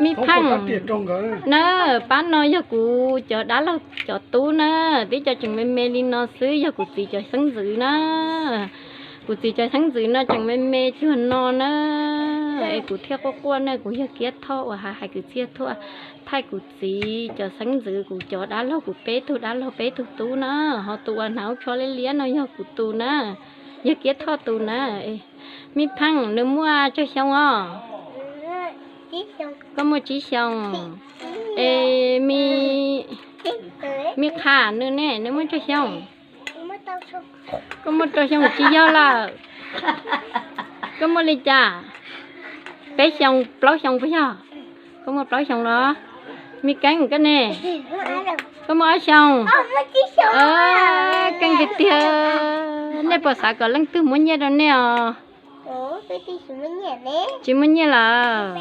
Me Pheej na, pab no yog kuv cov dab laug cov tub na, tib co tseem me me li no xwb yog kuv txiv cov xeeb ntxwv na. Kuv txiv cov xeeb ntxwv no tseem me me cuag no na, es kuv thiaj quaj quaj na, kuv yawg Kiab Thoj uas hais hais kwv txhiaj thuam thaij kuv txiv cov xeeb ntxwv, kuv cov dab laug, kuv peb tug dab laug peb tug tub na, ho tus uas hnav lub tsho liab liab no yog kuv tus na, yawg Kiab Thoj tus na. Me Pheej nws muaj tsawg xyoo os? Koj muaj tsib xyoos. Es me Qha nws ne, nws muaj tsawg xyoo? Koj muaj rau xyoo tsis yog lawm. Koj muaj li cas? Peb xyoo, plaub xyoo puas yog? Koj muaj plaub xyoo los? Me Keeb koj ne? Koj muaj ob xyoo. Keej tiag tiag. Nej puas xav kom leej twg muab nyiaj rau nej os? Tsis muaj nyiaj lawm.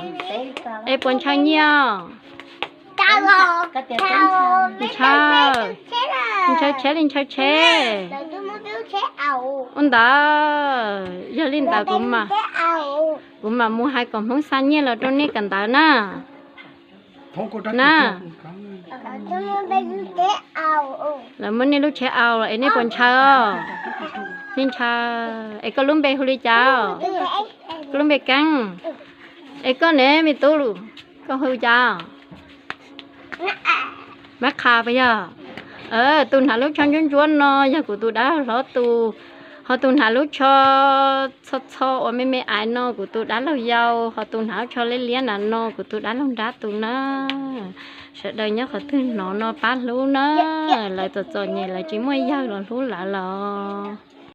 Es puas ntshaw nyiaj os? Ntshaw, ntshaw tsheb li ntshaw tsheb. Ua ntawd, yog li ntawd kuv mam mus hais kom Hmoob xa nyiaj los rau nej kawm ntawv na. Na, lawv muab nej lub tsheb aus los es nej puas ntshaw? Nej ntshaw. Es koj lub npe hu li cas? Koj lub npe Keeb. Es koj ne me tub, koj hu cas? Mab Qha puas yog? Tus hnav lub tsho ntsuab ntsuab no yog kuv tus dab laug hlob tus, ho tus hnav lub tsho txho txho uas me me aiv no kuv tus dab laug yau, ho tus hnav lub tsho liab liab na no kuv tus dab laug nrab tus na. Sawv daws nyob qhov twg hnov no pab hlub na, lawv txom txom nyem lawv tsis muaj yawg los hlub lawv los.